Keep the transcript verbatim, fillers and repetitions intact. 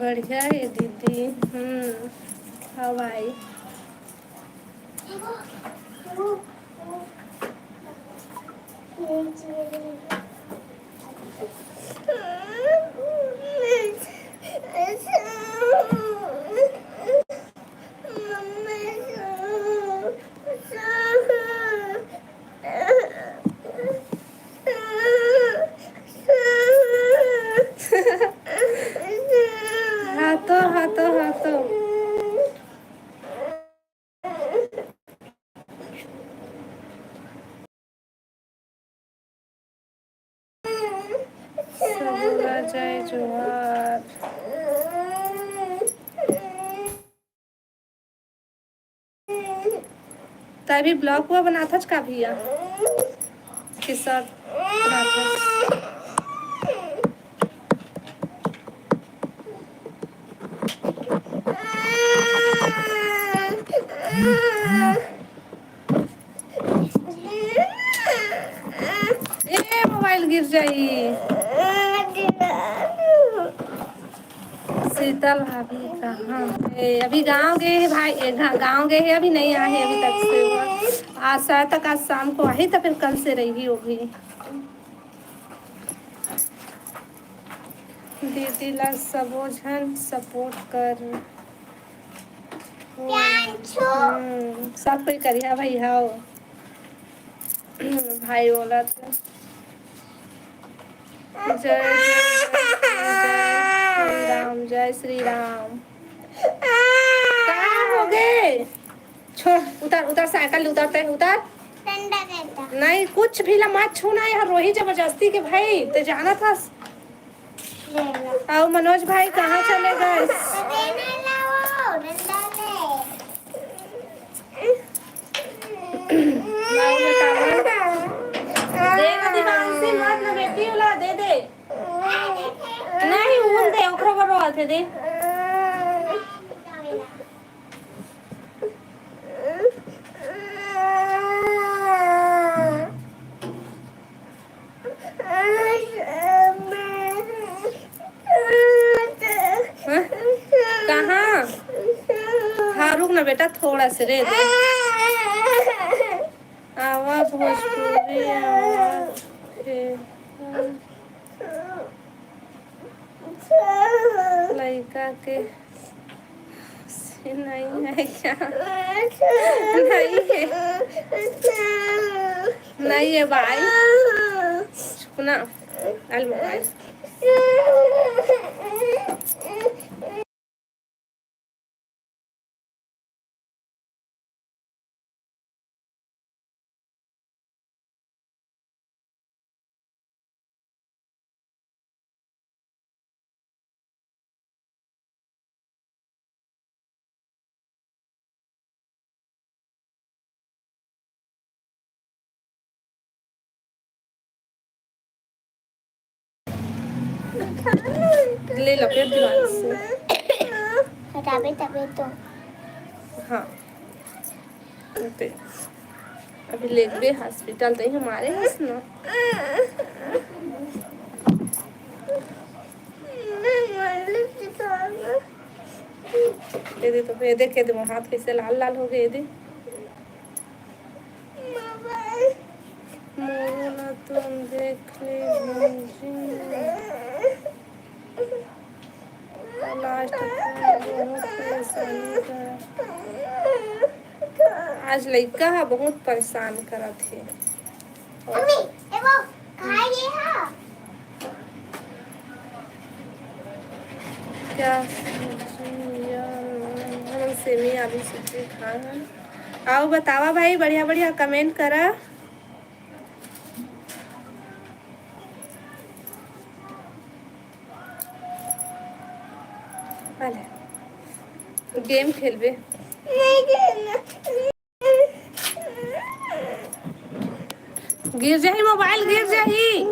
बढ़िया हे दीदी। हम्म, हाँ भाई। हाँ तो, हाँ तो, हाँ तो। सबो ला जय जोहार। तै भी vlog हुआ बनाथस का भैया? के साथ बनाथस। ए, मोबाइल गिर जाई। शीतल भाभी कहाँ हे? अभी गाँव गए हे भाई, ए, गा-, गाँव गए हे, अभी नहीं आए हे अभी तक से। आज शायद तक, आज शाम को आही, तो फिर कल से रही होगी। दीदी ला सबो झन support कर। हम्म, सब कोई करिहा भाई, हाओ। भाई बोला तो। जय, जय, जय, जय श्री राम, जय श्री राम। का हो गे? छोड़, उतर, उतर, साइकिल उतर, तै उतर। डंडा कहता। नहीं, कुछ भी ला मत छूना, यहाँ रोही जबरदस्ती के भाई, तै जानत हस। ले ला। आओ मनोज भाई, कहाँ चले गए? तो देने लाओ, डंडा ले। लाओ बेटा, दे ना दीवांशी, मत ना बेटी वाला, दे दे। नहीं, उन दे, ओकरो बरो आथे दे। हाँ? कहाँ? हाँ, रुक ना बेटा, थोड़ा से रे दे। आवा भोजपुरी आवा के लइका के नहीं है क्या? नहीं है, नहीं है भाई। चुप ना, अल मोबाइल। ले लो, पेट दीवार से। हटाबे तबे तो। हाँ। ओके। अभी लेगबे हॉस्पिटल, तई हमारे हस ना। ये दे तो, ये देख, ये दे, मोर हाथ कैसे लाल लाल हो गए, ये दे। मोरो ला तुम देख ले भौजी। लास्ट टाइम बहुत परेशानी करत। आज लइका ह बहुत परेशान करत हे। मम्मी, एगो खाए ये हा। क्या सब्जी यार, हम सेमी आलू सब्जी खाए हन। आओ बतावा भाई, बढ़िया बढ़िया comment करा। अले, game खेलबे। गिर जाही मोबाइल, गिर जाही।